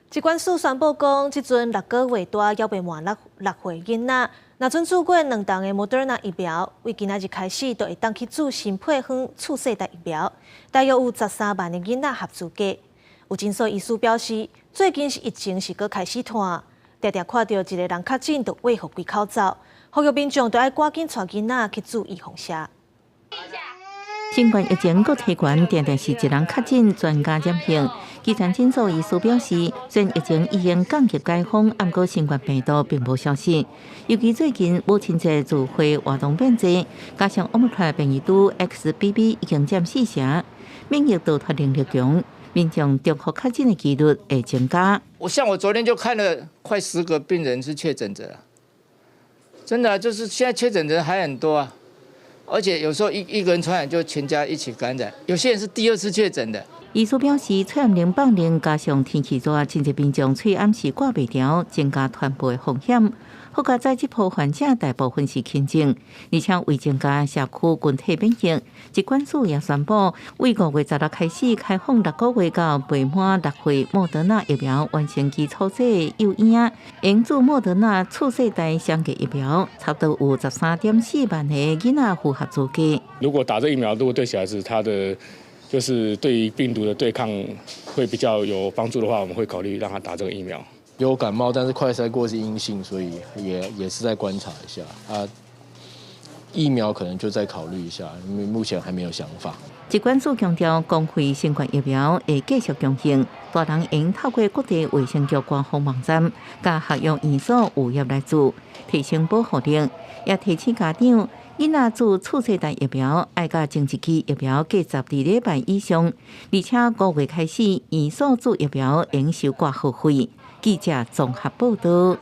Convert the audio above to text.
疾管署宣布講，這陣六個月大猶未滿6歲囡仔，若準注過兩劑的莫德納疫苗，為今仔日開始就會當去注新配方次世代疫苗，大約有13萬个囡仔合資格。有診所醫師表示，最近是疫情是閣開始湠，定定看著一个人確診就挖予規口走，呼籲民眾著愛趕緊帶囡仔去注預防射。新冠疫情閣提懸，定定是一人確診，全家染病。基層診所醫師表示，雖然疫情已經降級解封，毋過新冠病毒並無消失。尤其最近母親節聚會活動變濟，加上 Omicron 變異株 XBB 已經佔四成，免疫逃脫能力強，民眾重複確診的幾率會增加。我像我昨天就看了快10個病人是確診者，真的就是現在確診者還很多啊。而且有時候一個人傳染就全家一起感染，有些人是第二次確診的。醫師表示，喙罨冷放冷加上天氣熱，真濟民眾喙罨是掛袂牢，增加傳播的風險。好佳哉這波患者大部分是輕症，而且為增加社區群體免疫，疾管署也宣布，為5月16開始開放6個月到未滿六歲莫德納疫苗完成基礎劑幼嬰，應注莫德納次世代雙價疫苗，差不多有13.4萬個囡仔符合資格。如果打這疫苗，如果對小孩子他的就是對於病毒的對抗會比較有幫助的話，我們會考慮讓他打這個疫苗。有感冒，但是快篩過是陰性，所以也是在觀察一下啊。疫苗可能就再考慮一下，因為目前還沒有想法。疾管署強調，公費新冠疫苗會繼續供應，大人應透過各地衛生局官方網站，佮合約院所預約來注，提升保護力。也提醒家長，囡仔注次世代疫苗，愛佮前一劑疫苗隔12禮拜以上，而且5月開始，院所注疫苗應收掛號費。記者綜合報道。